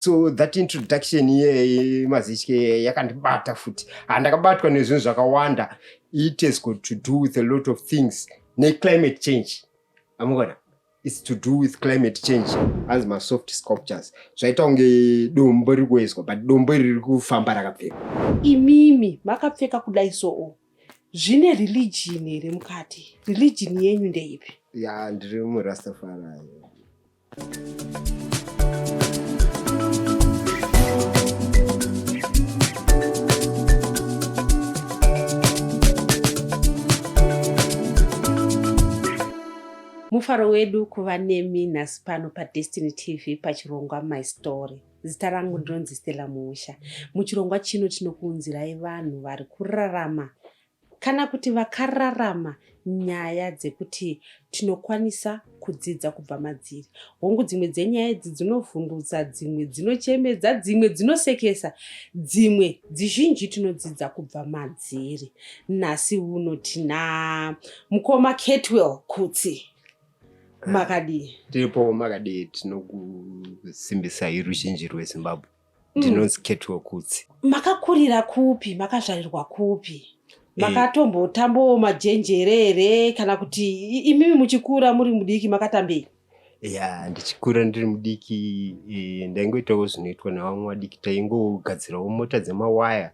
So that introduction iye mazitye yakandibata futi. Handakabatwa nezvinhu zvakawanda. It has got to do with a lot of things neclimate change. Amukona, it's to do with climate change. Hanzi masoft sculptures zvaita kunge dombo riri kuiswa, but dombo iri riri kufamba rakapfeka. Imimi makapfeka kudai soo, zvine religion here mukati? Religion yenyu ndeipi? Ya, ndiri murastafari. Mufaro wedu kuva nemi nhasi pano paDestiny TV pachirongwa My Story. Zita rangu ndinonzi Stella Muusha. Muchirongwa chino tinokuunzirai vanhu vari kurarama kana kuti vakararama nyaya dzekuti tinokwanisa kudzidza kubva madziri. Hongu, dzimwe dzenyaya idzi dzinovhundutsa, dzimwe dzinochemedza, dzimwe dzinosekesa, dzimwe dzizhinji tinodzidza kubva madziri. Nhasi uno tina mukoma Catwell Kutsi. Makadii? Tiripo, makadii? Tinokusimbisai ruzhinji rweZimbabwe. Ndinonzi Catwell Kutsi. Makakurira kupi? Makazvarirwa kupi? Makatombotambawo majenjere here, kana kuti imimi muchikura muri mudiki makatambei? Ya, ndichikura ndiri mudiki, ndaingoitawo zvinoitwa nevamwe vadiki. Taingogadzirawo mota dzemawaya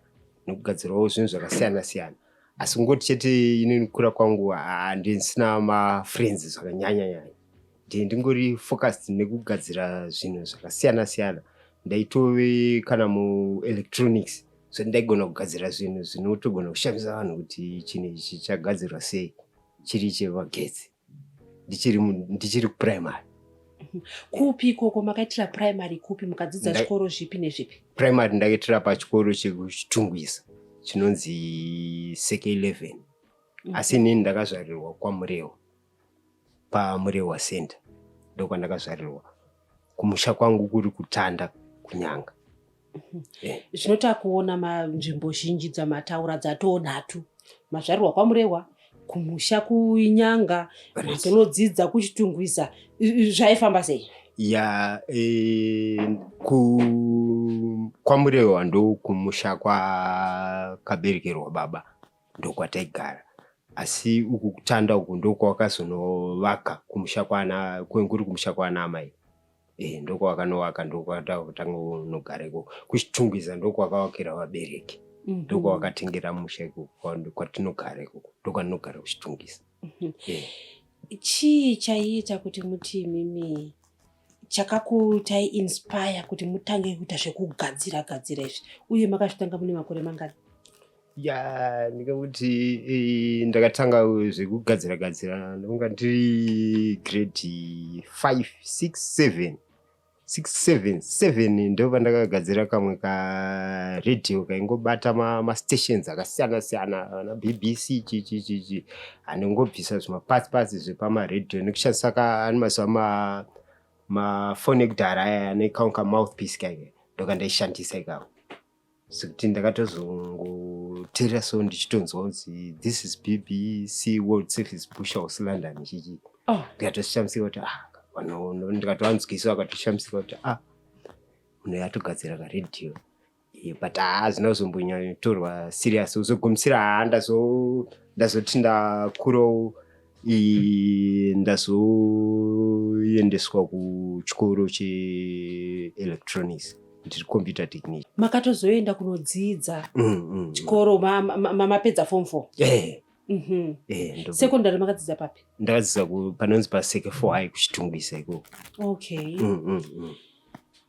nekugadzirawo zvinhu zvakasiyana siyana, asi kungoti chete inini kukura kwangu handisina mafriends zvakanyanya nyanya. Ndingori focused nekugadzira zvinhu zvakasiyana siyana. Ndaitove kana muelectronics, so ndaigona kugadzira zvinhu zvinotogona kushamisa vanhu kuti chinhu ichi chagadzirwa sei, chiri chemagetsi, ndichiri kuprimary. Kupi ikoko? Makaitira primary kupi? Mukadzidza zvikoro zvipi nezvipi? Primary ndakaitira pachikoro chekuChitungwiza chinonzi Seke 11, asi inini ndakazvarirwa kwaMurewa, paMurewa Center ndokwandakazvarirwa. Kumusha kwangu kuri kuTanda, kuNyanga. Zvino takuona manzvimbo zhinji dzamataura dzatoonhatu: mazvarirwa kwaMurehwa, kumusha kuNyanga, mazonodzidza kuChitungwiza. Zvaifamba sei? Ya, kwaMurehwa ndo kumusha kwakaberekerwa baba, ndokwataigara, asi uku kuTanda uku ndokwakazonovaka kumusha kwana kuri kumusha kwana amai. Ndokwakanovaka, ndokwatanga kunogara ikoko. KuChitungwiza ndokwakavakira vabereki, ndokwavakatengera musha ikoko kwatinogara ikoko, ndokwanogara kuChitungwiza. Chii chaiita kuti muti imimi, chakakuitai inspire kuti mutange kuita zvekugadzira gadzira izvi, uye makazvitanga mune makore mangani? Ya, ndingakuti ndakatanga zvekugadzira gadzira ndinonga ndiri grade 5, 6, 7, 6, 7, 7, ndo pandakagadzira kamwe karedhiyo kaingobata mastations akasiyana siyana, ana BBC, chichi chichi, anongobvisa zvimapatsi patsi zvepamaredhiyo nekushandisa ani mazuva mafoni ekudhara aya ane kamwe kamouthpiece kaike, ndokandaishandisa ikako. Sekuti ndakatozongoteerera so ndichitonzwa kunzi, "This is BBC World Service, Bush House, London," chichi. Ndikatoshamisika kuti ah, vanhu, ndikatovanzwisa, vakatoshamisika kuti ah, munhu yatogadzira karedhiyo. But hazvina kuzombonyanyotorwa serious. Uzogumisira haa ndazoti ndakurawo, ndazoendeswa kuchikoro cheelectronics, ndiri computer technician. Makatozoenda kunodzidza chikoro mapedza form 4? Eh. Secondary makadzidza papi? Ndakadzidza panonzi paSeke 4 High kuChitungwiza ikoko. Okay.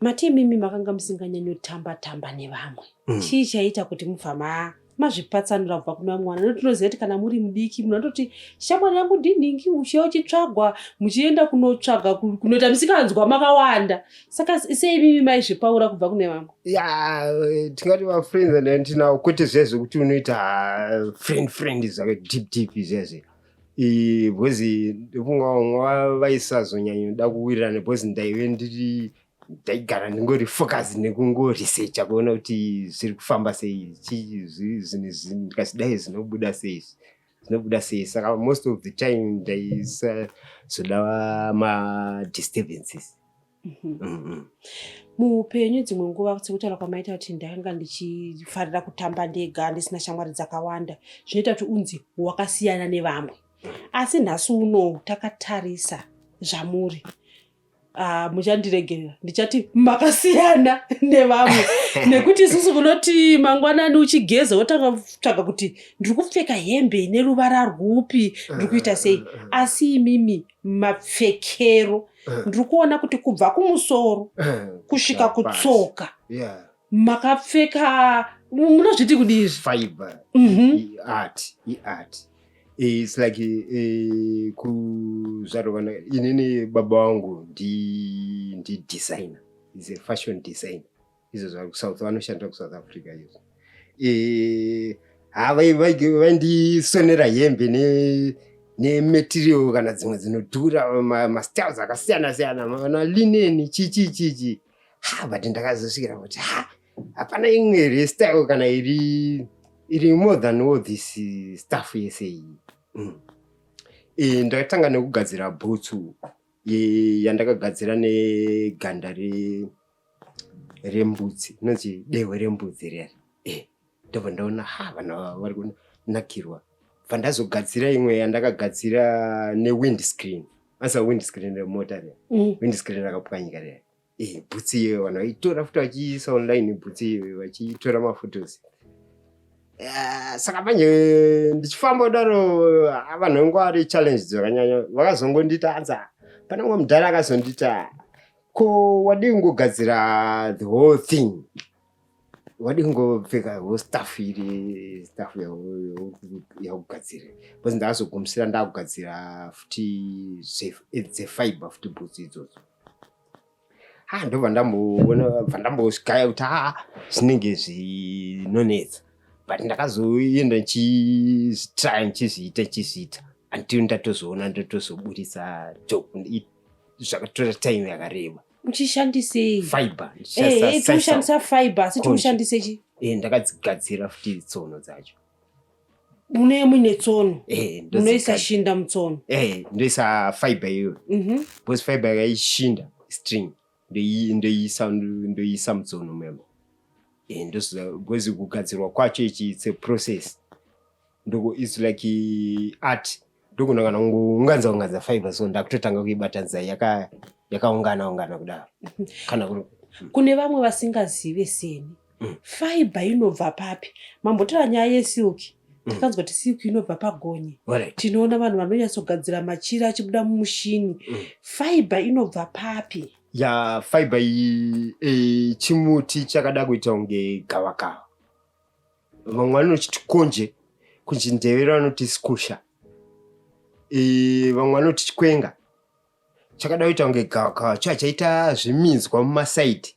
Mati imimi makanga musinganyanyotamba tamba nevamwe. Chii chaiita kuti mubva mazvipatsanura kubva kuna vamwe vana? Tinoziva kuti kana muri mudiki munhu anototi shamwari yangu ndinhingi, ushe uchitsvagwa, muchienda kunotsvaga kunoita misikanzwa makawanda. Saka sei imimi maizvipaura kubva kune vamwe? Ya, tingati mafriends andinawo, kwete zviya zvekuti unoita friend friend zvake deep deep zviya zviya, because ndofunga vamwe vaisazonyanyoda kuwirirana because ndaive ndiri ndaigara ndingori focus nekungoresearcha kuona kuti zviri kufamba sei, zvinhu ndikazvidai zvinobuda sei, zvinobuda sei. Saka most of the time ndaisazoda madisturbances. Muupenyu dzimwe nguva, sekutaura kwamaita kuti ndakanga ndichifarira kutamba ndega, ndisina shamwari dzakawanda, zvinoita kuti unzi wakasiyana nevamwe. Asi nhasi unowu takatarisa zvamuri, muchandiregerera, ndichati makasiyana nevamwe, nekuti isusu kunoti mangwanani uchigeza wotanga kutsvaga kuti ndiri kupfeka hembe ine ruvara rwupi, ndiri kuita sei. Asi imimi mapfekero, ndiri kuona kuti kubva kumusoro kusvika kutsoka makapfeka, munozviti kudii izvi? Fiber. Iart, iart. It's like kuzvarwa inini baba vangu ndi designer, is a fashion designer. Izvo zvari kuSouth, vanoshanda kuSouth Africa izvo. Ha, vaindisonera hembe nematerial kana dzimwe dzinodhura, mastyles akasiyana siyana, mana linen, chichi chichi. Ha, but ndakazosvikira kuti ha, hapana imwe here style kana iri more than all this stuff yese iyi. Ndakatanga nekugadzira bhutsu yandakagadzira neganda rembudzi, inonzi dehwe rembudzi riya. Ndobva ndaona, ha, vanhu ava vari kunakirwa. Bva ndazogadzira imwe yandakagadzira newindscreen, asa windscreen remota riya. Windscreen rakapwanyika riya. Bhutsi iyoyo vanhu vaitora futi vachiisa online, bhutsi iyoyo vachitora maphotos. Saka manje ndichifamba kudaro, ah, vanhu vangu vari challenge dzakanyanya. Vakazongondita anza, pane umwe mudhara akazondita, "Ko wadii kungogadzira the whole thing? Wadii kungopfeka whole stuff iri, stuff yakugadzira?" Because ndakazogumisira ndakugadzira futi dzefiber futi bhutsi idzodzo. Ha, ndobva ndamboona, bva ndambosvika kuti ha, zvinenge zvinonetsa, but ndakazoenda ndichizvitry, ndichizviita, ndichizviita until ndatozoona, ndatozoburisa top. Zvakatora time yakareba. Muchishandisei? Fiber. Tikushandisa fiber, asi tikushandise chi? Ndakadzigadzira futi tsono dzacho. Mune muine tsono? Munoisa shinda mutsono? Ndoisa fiber iyoyo, because fiber yakaishinda string, ndoiisa mutsono memo. Because kugadzirwa kwacho ichi, it's a process. Ndoko, it's like art. Ndogona kana kungounganza unganza fiber, so ndakutotanga kuibatanidza yakaungana ungana kudaro kana Kune vamwe vasingazive seni, fiber inobva papi? Mambotora nyaya yesilk, takanzwa kuti silk inobva pagonye. Tinoona vanhu vanonyatsogadzira machira achibuda mumushini. Fiber inobva papi? Ya, fiber iyi, chimuti chakada kuita kunge gavakava. Vamwe vanochiti konje, kuchindevere vanoti skusha, vamwe vanoti chikwenga. Chakada kuita kunge gavakava, chaita zviminzwa mumasaidi.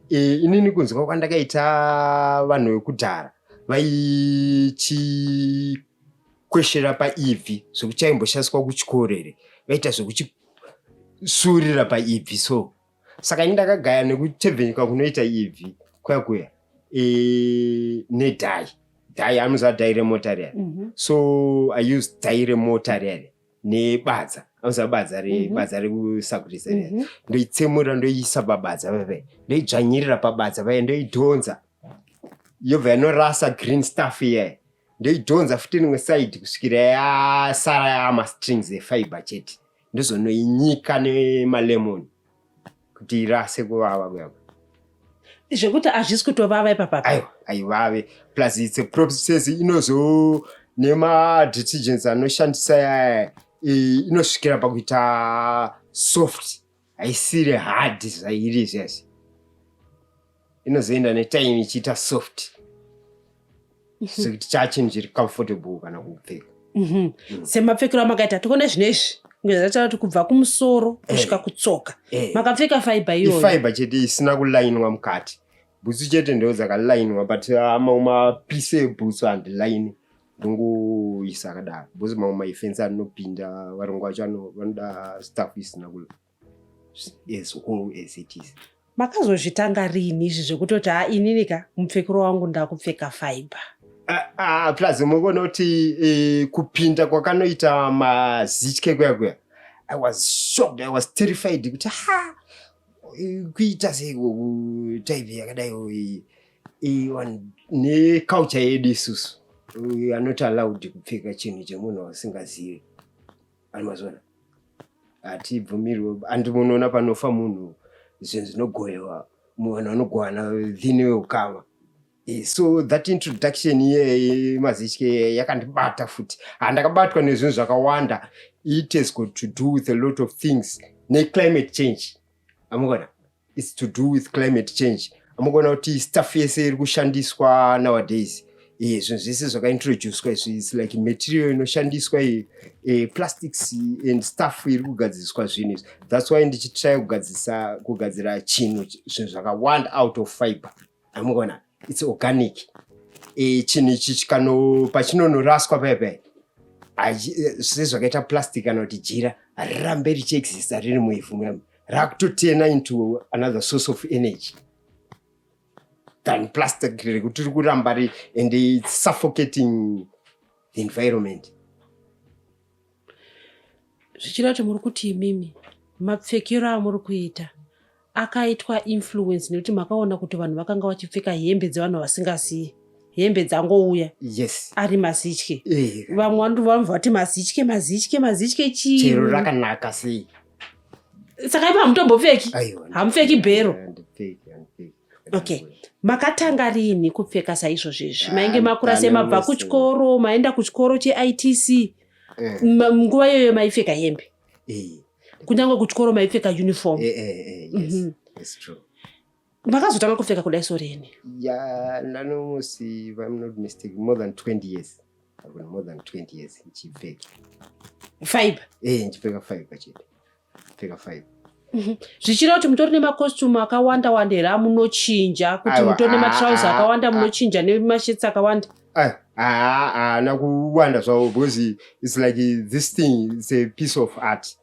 Inini kunzwa kwandakaita, vanhu vekudhara vaichikweshera paivhi, zvekuti chaimboshandiswa kuchikoro here, vaita zvekuchisurira paivhi. So saka ini ndakagaya nekutebvenyuka kunoita ivhi kuya kuya, nedye, dye, anoziva dye remota riya. So I use dye remota riya nebadza, anoziva badza rebadza rekusakurisa riya. Ndoitsemura, ndoiisa pabadza paipai, ndoidzvanyirira pabadza paipai, ndoidhonza, yobva yanorasa green stuff iyaya. Ndoidhonza futi rimwe side kusvikira yasara yamastrings efiber chete. Ndozonoinyika nemalemon kuti irase kuvava kuya. Zvekuti hazvisi kutovava ipapapa? Aiwa, haivave. Plus it's a process, inozo nemadetergents anoshandisa yaya, inosvikira pakuita soft, haisiri hard zvairi zvezvi. Inozoenda netime ichiita soft, sekuti chachinhu chiri comfortable kana kupfeka. Semapfekero amakaita tikuona zvinezvi, kunge zvataura kuti kubva kumusoro kusvika kutsoka makapfeka fiber iyoyo. Ifiber chete isina kulainwa mukati. Bhutsu chete ndo dzakalainwa, but mamwe mapieces ebhutsu handilaini, ndongoisa akadaro, because mamwe maevents anopinda varungu vacho vanoda stuff isina ku as whole as it is. Makazozvitanga rini izvi zvekutoti, ha, inini ka mupfekero wangu ndakupfeka fiber? Ah, ah, plus mukuona kuti kupinda kwakanoita mazitye kuya kuya, I was shocked, I was terrified kuti ha, Kuita seiko kutype yakadai neculture yedu isusu? We are not allowed kupfeka chinhu chemunhu wasingazivi. Animazvona, hatibvumirwe. Andi munoona panofa munhu, zvinhu zvinogoyewa, vanhu vanogowana within weukama. So that introduction iye mazitye yakandibata futi. Handakabatwa nezvinhu zvakawanda. It has got to do with a lot of things neclimate change. Amukona, it's to do with climate change. Amukona kuti stuff yese iri kushandiswa nowadays, zvinhu zvese zvakaintroducwa izvi, it's like material inoshandiswa iyi, plastics and stuff iri kugadziriswa zvinhu izvi. That's why ndichitry kugadzisa, kugadzira chinhu, zvinhu zvakawanda out of fiber. Amukona, it's organic. Chinhu ichi chikano pachinonoraswa paya paya, sezvakaita plastic kana kuti jira, harirambe richiexista riri muivhu muyamo, rakutoturna into another source of energy than plastic rekuti riri kuramba and it's suffocating the environment. Zvichida kuti muri kuti imimi mapfekero amuri kuita akaitwa influence nekuti makaona kuti vanhu vakanga vachipfeka hembe dzevanhu vasingazivi, hembe dzangouya ari mazitye. Vamwe vanobva vati mazitye, mazitye, mazitye chii? Chero rakanaka sei. Saka ipo hamutombopfeki? Aiwa. Hamupfeki bhero? Handipfeki, handipfeki. Okay, makatanga rini kupfeka saizvozvezvi? Mainge makura Ndane sei? Mabva kuchikoro, maenda kuchikoro cheITC? Nguva iyoyo maipfeka hembe? Kunyange kuchikoro maipfeka uniform? Yes. It's true. Makazotanga kupfeka kudai so rini? Yeah, ndane almost, if I'm not mistaken, more than 20 years. I've got more than 20 years ndichipfeka. Fiber? Ndichipfeka fiber chete, pfeka fiber. Zvichireva kuti mutori nemacostume akawanda wanda here amunochinja kuti Aiwa, mutori nematrausi ah, akawanda, ah. munochinja nemashirts akawanda? Ah, haana kuwanda zvavo because it's like this thing is a piece of art.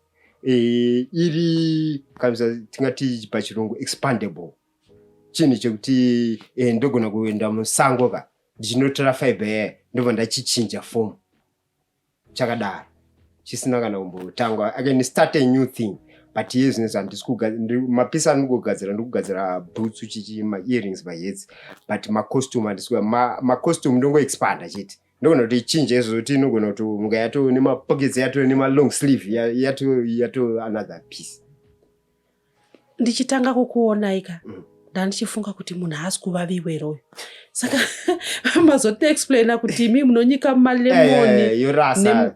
Iri kamisa tingati pachirungu expandable, chinhu chekuti ndogona kuenda musango ka, ndichinotora fiber yaya, ndobva ndachichinja form chakadaro, chisina kana kumbotangwa. I can start a new thing, but iye zvinezvi handisi mapieces andiri kugadzira, ndiri kugadzira boots, chichi, maearrings, mahats, but macostume handisi macostume ndongoexpanda chete. Ndogona kuti ichinje izvo kuti inogona kuti munga yato nemapockets, yato nemalong sleeve, yato another piece. Ndichitanga kukuonai ka, ndandichifunga kuti munhu haasi kuvaviwa uyu, saka mazotiexplaina kuti imi munonyika mumalemoni. Yorasa.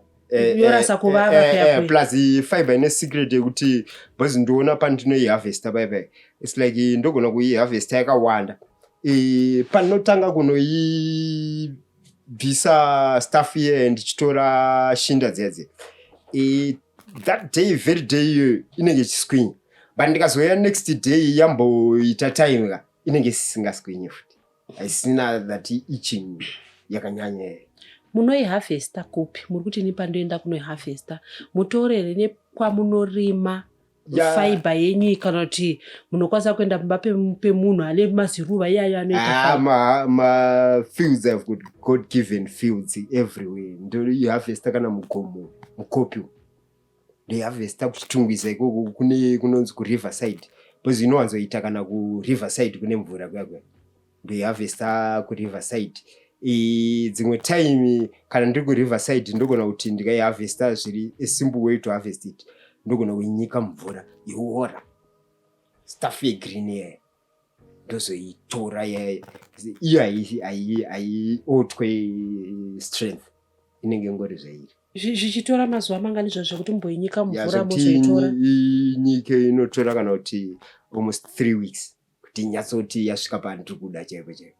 Yorasa kuvava kuya kuya. Plus fiber ine secret yekuti, because ndiona pandinoiharvesta paipai, it's like ndogona kuiharvesta yakawanda. Panotanga kunoibvisa stuff iye, ndichitora shinda dziya dziya, that day, very day iyoyo inenge ichiswinya, but ndikazouya next day yamboita time ka, inenge isingaswinyi futi, haisina that itching yakanyanya. Munoiharvesta kupi? Muri kuti ini pandoenda kunoiharvesta, mutorere nekwamunorima fiber yenyu, kana kuti munokwanisa kuenda pamba pemunhu ane maziruva iyayo anoita Ah, fiber? Ma fields, I've got God given fields everywhere. Ndoiharvesta kana mugomo, mukopi, ndoiharvesta kuChitungwiza ikoko, kune kunonzi kuriverside, because inowanzoita kana kuriverside kune mvura kuya kuya, ndoiharvesta kuriverside. Dzimwe time kana ndiri kuriverside, ndogona kuti ndikaiharvesta, zviri a simple way to harvest it, ndogona kuinyika mvura yoora stuff yegreen iya, ndozoitora iyo. Haiotwe strength, inenge ingori zvairi. Zvichitora mazuva mangani izvozvo zvekuti mumboinyika mumvura, Zvekuti mozoitora? Inyike inotora kana kuti almost 3 weeks kuti inyatsoti yasvika pandiri kuda chaipo chaipo.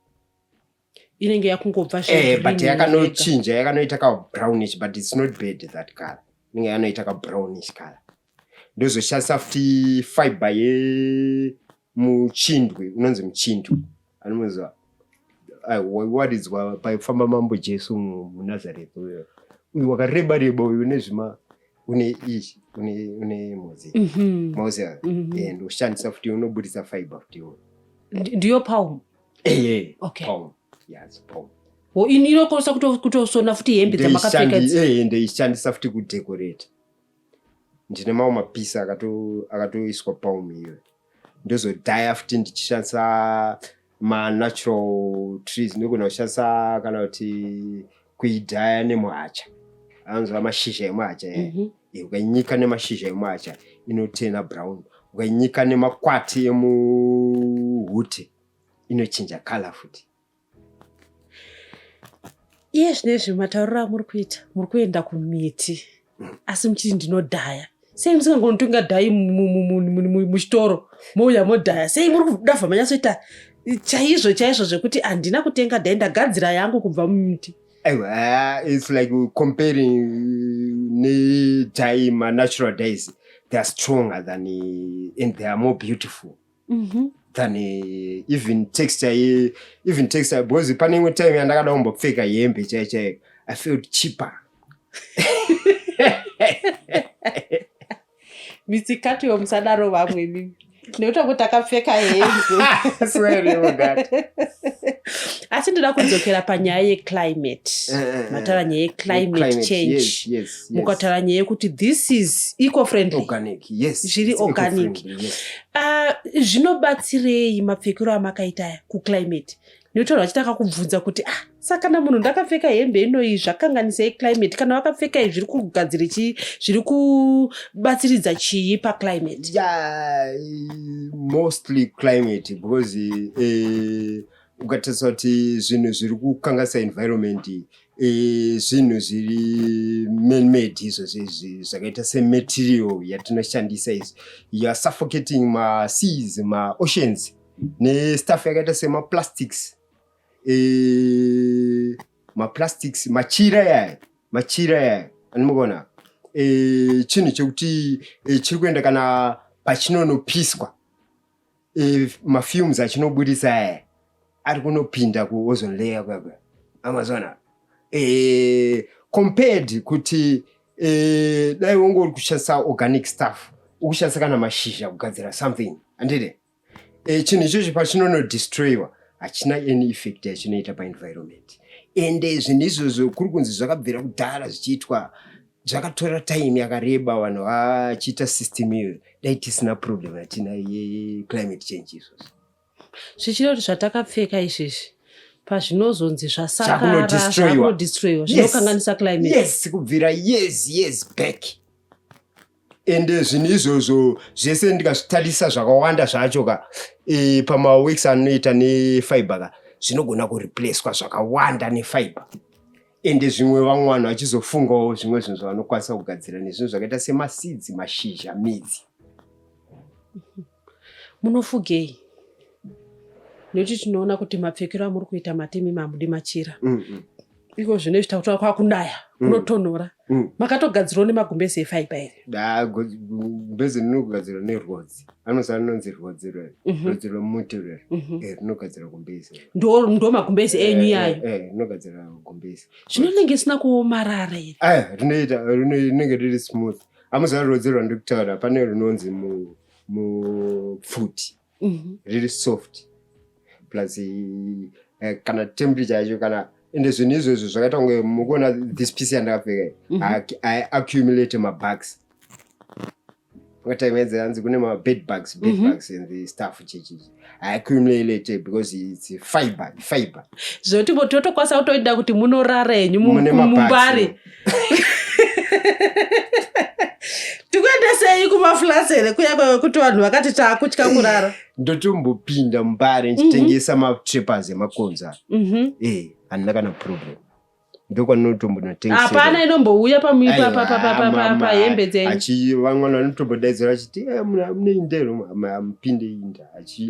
Inenge yakungobva But zvegreen zvega. Yakanochinja, yakanoita kabrownish, but it's not bad, that color inenge yanoita kabrownish color. Ndozoshandisa futi fiber yemuchindwe, unonzi muchindwe, anomuziva, waridzwa paifamba Mambo Jesu muNazareth, uyo uyu wakareba reba uyu, une zvima, une ichi, une mhodzi. Mauziva? Ndoshandisa futi, unobudisa fiber futi iwo. Ndiyo palm? Palm, yeah, it's palm. Inokwanisa kutosona futi hembe dzamakapfeka idzi? Ndeishandisa futi kudecorate. Ndine mamwe mapieces akatoiswa palm iyoyo. Ndozodhaya futi ndichishandisa manatural trees. Ndogona kushandisa kana kuti kuidhaya nemuhacha, anonzwa mashizha emuhacha. Ukainyika nemashizha emuhacha, inotena brown. Ukainyika nemakwati emuhute, inochinja colour futi. Iye zvinezvi matauriro amuri kuita, muri kuenda kumiti, asi muchiti ndinodhaya. Sei musingangonotenga dye muchitoro, mouya modhaya? Sei muri kudavha manyatsoita chaizvo chaizvo zvekuti handina kutenga dye, ndagadzira yangu kubva mumiti? Aiwa, it's like comparing nedye, manatural dyes, they are stronger than and they are more beautiful than even texture, even texture, because pane imwe time yandakada kumbopfeka hembe chaiyo chaiyo, I felt cheaper. Mitsikatiwo, musadaro vamwe mimi, nekuti kuti takapfeka hembe. Sorry about that. Asi ndoda kudzokera panyaya yeclimate. Mataura nyaya yeclimate change. Yes. Mukataura nyaya yekuti this is eco friendly. Organic, yes. Zviri It's organic. eco-friendly, yes. Zvinobatsirei mapfekero amakaita aya kuclimate? Nekuti vanhu vachitanga kubvunza kuti, ah, saka kana munhu ndakapfeka hembe inoyi, zvakanganisei climate? Kana vakapfeka iyi, zviri kugadzira chii, zviri kubatsiridza chii paclimate? Yeah, mostly climate, because ukatarisa kuti zvinhu zviri kukanganisa environment, zvinhu zviri man-made izvozvo izvi, zvakaita sematerial yatinoshandisa izvi. You are suffocating maseas, maoceans nestuff yakaita semaplastics, maplastics, machira yaya, machira yaya anomuona, chinhu chekuti chiri kuenda kana pachinonopiswa, mafumes achinobudisa aya ari kunopinda kuozone layer kwakwe amazona, compared kuti dai wange uri kushandisa organic stuff, ukushandisa kana mashizha kugadzira something, handiti? Chinhu ichocho pachinonodestroyiwa, hachina any effect yachinoita paenvironment. Ende zvinhu izvozvo kuri kunzi zvakabvira kudhara zvichiitwa, zvakatora time yakareba vanhu vachiita system iyoyo. Dai tisina problem yatina yeclimate change izvozvo. Zvichireva kuti zvatakapfeka izvezvi, pazvinozonzi zvasakara, Zvakunodestroyiwa. zvakunodestroyiwa, zvinokanganisa climate? Yes, kubvira years back. Ende zvinhu izvozvo zvese ndikazvitarisa, zvakawanda zvacho ka, pamaworks anoita nefiber ka, zvinogona kureplacwa zvakawanda nefiber. Ende zvimwe vamwe vanhu vachizofungawo zvimwe zvinhu zvavanokwanisa kugadzira nezvinhu zvakaita semaseeds, mashizha, midzi. Munofugei? Nekuti tinoona kuti mapfekero amuri kuita matemi, mamudi machira. Iko zvino izvi takutora kwakunaya, kunotonhora. Makatogadzirawo nemagumbezi efiber here? Da, gumbezi rinogadzirwa nerwodzi, anosa rinonzi rwodzi rwere, rwodzi rwemuti rwere. Rinogadzira gumbezi. Ndo magumbezi enyu yayo? Rinogadzira gumbezi. Zvinonenge isina kuomarara here? Aya, rinoita, rinenge riri smooth. Amuziva rwodzi rwandiri kutaura? Pane runonzi mupfuti. Riri soft, plus kana temperature yacho kana. Ende zvinhu izvozvo zvakaita kunge mukuona this piece yandakapfeka iyi, haiaccumulate mabugs. Ungataimaedza hanzi kune mabed bugs, bed bugs and the stuff chichichi, haiaccumulate because it's fiber, fiber. Zvoti totokwanisa kutoenda kuti munorara henyu Mune mabugs. muMbare. Tikuendesei kumaflats here kuya kwekuti vanhu vakati taakutya kurara? Ndotombopinda muMbare ndichitengesa matrappers emakonzo. Handina kana problem, ndokwanotombonotengesa. Hapana inombouya pahembe dzenyu? Achi vamwe vanhu vanotombodaidzira vachiti, "Eh, mune inde here?" Amupinde inde,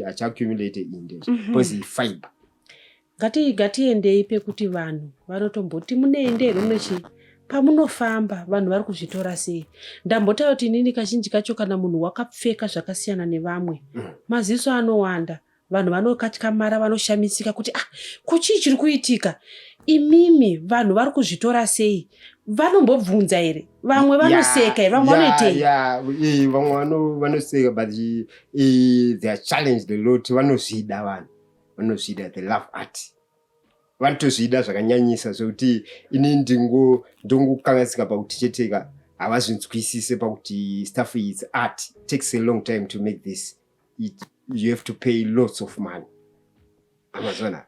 achiaccumulate inde because ifiber. Ngatiendei pekuti vanhu vanotomboti mune inde here, munochii? Pamunofamba, vanhu vari kuzvitora sei? Ndambotaura kuti inini kazhinji kacho kana munhu wakapfeka zvakasiyana nevamwe, maziso anowanda, vanhu vanokatyamara, vanoshamisika kuti, ah, kuchii chiri kuitika? Imimi vanhu vari kuzvitora sei? Vanombobvunza here? Vamwe vanoseka here? Vamwe vanoitei? Ya, vamwe vanoseka, but they are challenged a lot. Vanozvida, vanhu vanozvida, they love art, vanotozvida zvakanyanyisa, zvekuti ini ndingokanganisika pakuti cheteka havazvinzwisise pakuti stuff is art, takes a long time to make this. It You have to pay lots of money, amazona.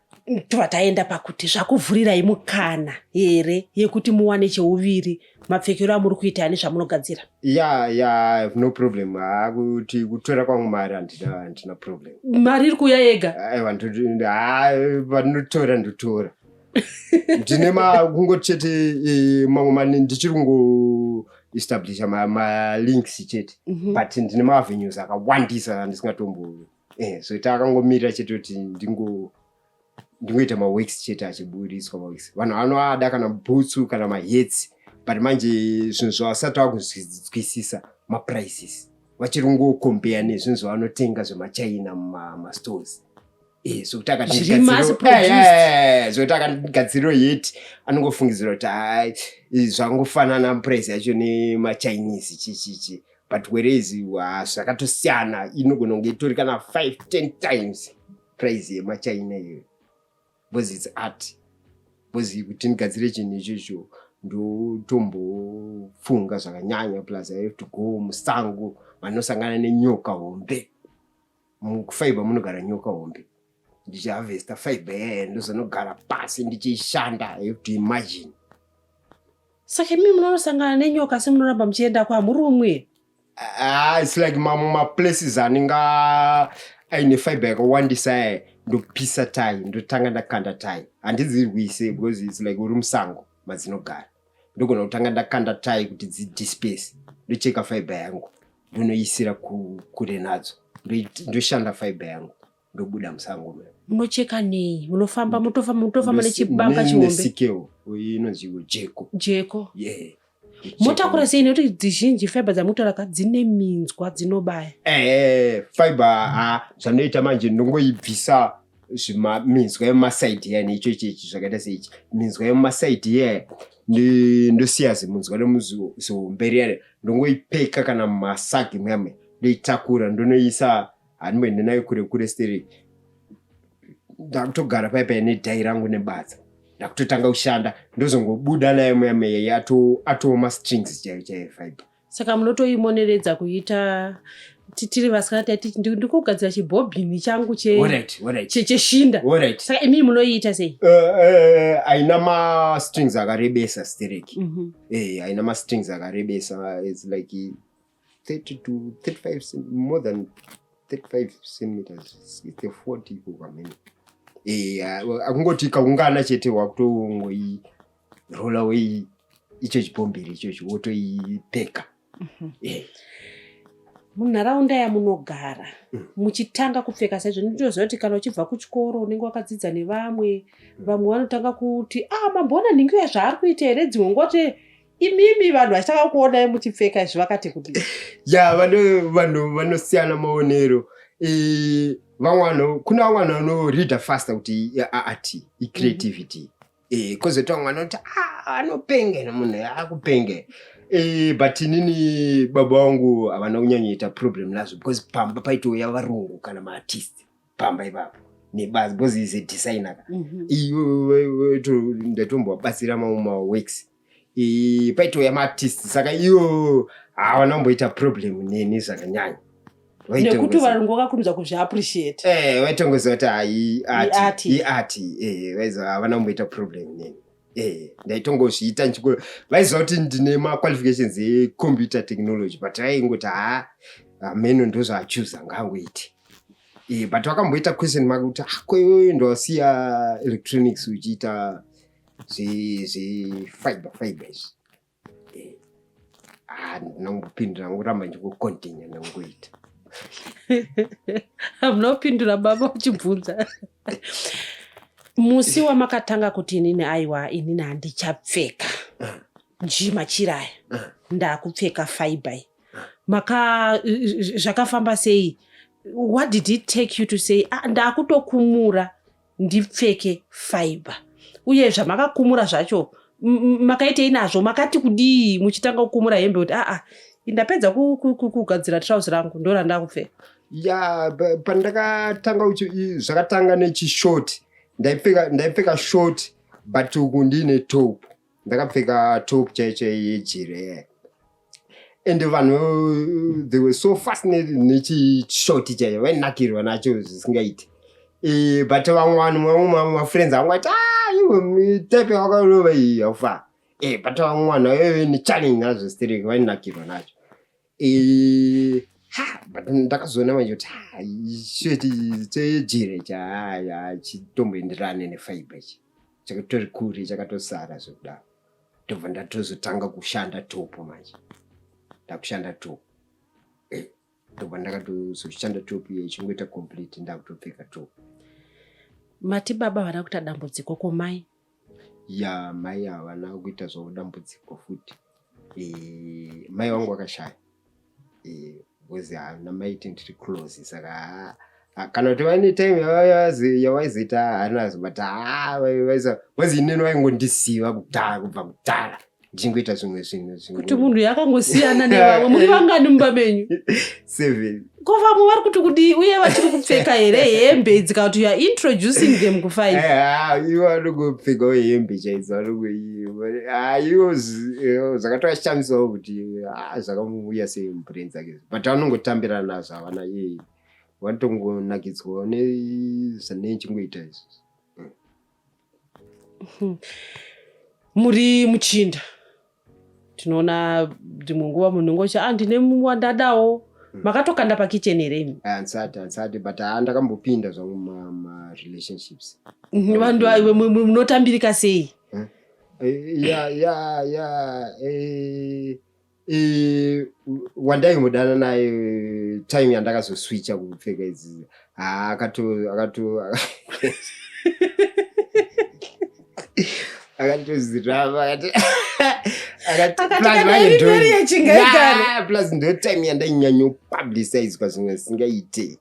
Tobva taenda pakuti zvakuvhurirai mukana here yekuti muwane cheuviri, mapfekero amuri kuita nezvamunogadzira? Yeah, I have no problem. Hakuti kutora kwangu mari, handina problem. Mari iri kuuya yega? Aiwa, vanotora ndotora. Ndine kungoti chete mamwe mani ndichiri kungoestablisha malinks chete, but ndine maavenues akawandisa andisingatombo so takangomirira chete kuti ndingoita maworks chete achiburiswa maworks. Vanhu vanoada kana bhutsu kana mahats, but manje zvinhu zvavasati vakuzwisisa maprices, vachiri kungokompeya nezvinhu zvavanotenga zvemachina mumastores. Zvokuti Zviri mass produced. Zvokuti akagadziriro hat, anongofungidzira kuti hai, zvangofanana price yacho nemachinese chichichi, but whereas zvakatosiyana, inogona kunge itori kana 5 10 times price yemachina iyoyo, because it's art. Because kuti ndigadzire chinhu ichocho ndotombofunga zvakanyanya, plus I have to go musango vanosangana nenyoka hombe. Mufiber munogara nyoka hombe. Ndichiharvesta fiber yaya, ndozonogara pasi ndichiishanda. I have to imagine. Saka imi munonosangana nenyoka, asi munoramba muchiendako, hamurumwi? Ah, it's like mamwe maplaces anenge aine fiber yakawandisa aya, ndopisa tai, ndotanga ndakanda tai. Handidzirwise because it's like uri musango madzinogara. Ndogona kutanga ndakanda tai kuti dzidisperse, ndocheka fiber yangu, ndonoisira kure nadzo, ndoshanda fiber yangu, ndobuda musango muya. Munocheka nei? Munofamba, mutofamba nechibanga chihombe? Nesickle inonzi jeko. Jeko. Yeah. Motakura sei, nekuti dzizhinji fiber dzamunotaura ka dzine minzwa dzinobaya? Fiber, ha, zvanoita manje, ndongoibvisa minzwa yemumasaidi yani, icho chechi zvakaita seichi, minzwa yemumasaidi ye, ndosiya zimunzwa remuzihombe riyani, ndongoipeka kana mumasagi muyamwe, ndoitakura, ndonoisa. Handimboende nayo kure kure steri. Ndakutogara paipai nedhai rangu nebadza, ndakutotanga kushanda, ndozongobuda nayo muyamwe atoo mastrings chaiyo chaiyo fiber. Saka munotoimoneredza kuita tiri vasikana taiti ndikugadzira chibhobhini changu cheshinda. Saka imii munoiita sei? Haina mastrings akarebesa stereki. Haina mastrings akarebesa. It's like 30 to 35, more than 35 centimeters, 60, 40 iko kwamene. Akungoti ikaungana chete, wakutongoirola wei icho chipombiri ichocho, wotoipeka. Munharaunda yamunogara, muchitanga kupfeka saizvo, ndinoziva kuti kana uchibva kuchikoro unenge wakadzidza nevamwe. Vamwe vanotanga kuti, "Ah, mamboona nhingi uya zvaari kuita here?" Dzimwe ngoti imimi vanhu vachitanga kuonai muchipfeka izvi vakati kuti? Ya, vanhu vanosiyana maonero. Vamwe vanhu, kuna vamwe vanhu vanoreada faster kuti art, icreativity. Kwozoita vamwe vanoti, "Ah, anopenga munhu, akupenge." But inini baba vangu havana kunyanyoita problem nazvo, because pamba paitouya varungu kana maartist pamba ipapo nebasa, because is a designer ka. Ndatombovabatsira mamwe maworks. Paitouya maartist, saka ivo havana kumboita problem neni zvakanyanya. Nekuti varungu vakakurumidza kuzviappreciate. Vaitongoziva kuti hai, I-art. Art, iart. Vaiziva, havana kumboita problem neni. Ndaitongozviita vaiziva kuti ndine maqualifications ecomputer technology, but vaingoti, "Ha, hameno, ndozvaachuza, ngaangoite." But vakamboita question mark kuti, "Ah, ko iwewe ndowasiya electronics uchiita zvefiber fiber izvi?" Ah, ndinongopindura, ngoramba ndichingocontinue nangoita. Hamuna kupindura baba uchibvunza. Musi wamakatanga kuti, "Inini, aiwa, inini handichapfeka machira aya, ndakupfeka fiber iyi," maka zvakafamba sei? What did it take you to say, "Ah, ndakutokumura ndipfeke fiber"? Uye zvamakakumura zvacho makaitei nazvo? Makati kudii muchitanga kukumura hembe kuti, "Aa, ndapedza kugadzira trouser rangu, ndo randakupfeka"? Ya, pandakatanga zvakatanga nechishort. Ndaipfeka short, but uku ndine top. Ndakapfeka top chaicho yejira. And vanhu, they were so fascinated nechishoti chaicho, vainakirwa nacho zvisingaiti. But vamwe vanhu, vamwe mafriends angu ati, "Ah, iwe, type yawakarova iyi haufa." But vamwe vanhu vaive nechallenge nazvo stereki, vainakirwa nacho. Ha, but ndakazoona manje kuti, ha, shoti chejira cha chitomboenderane nefiber ichi, chakatori kure, chakatosara zvekudaro. Ndobva ndatozotanga kushanda top. Manje ndakushanda top. Ndobva ndakatozoshanda top iye ichingoita complete, ndakutopfeka top. Mati baba havana kuita dambudziko, komai? Ya, mai havana kuita zvavo dambudziko futi. Mai vangu vakashaya, because hana mai tiri close, saka kana kuti vaine time yavaizoita hanazo, but ha, because inini vaingondisiva kudhara, kubva kudhara ndichingoita zvimwe zvinhu. Kuti munhu yakangosiyana nevamwe. Muri vangani mumba menyu? Seven. Ko vamwe vari kuti kudii, uye vachiri kupfeka here hembe idzi, kana kuti you are introducing them kufive? Ivo vanongopfekawo hembe chaidzo. Ivo zvakatoashamisawo kuti zvakamuuya sei mubrain dzake, but vanongotambira nazvo, havana, vanotongonakidzwawo nezvanechingoita izvozvo. Muri muchinda, tinoona dzimwe nguva munhu ngochi, "Ah, ndine wandadawo." Makatokanda pakicheni here imi? Handisati, handisati, but haa, ndakambopinda zvangu marelationships. Vanhu munotambirika sei? Ya, wandaimudana naye time yandakazoswitcha kupfeka idzi, haa, akato akato akatozirava, akati akati Akati, "Kana iri marriage ngaigare." Plus ndo time yandainyanya-publicizwa zvimwe zvisingaite.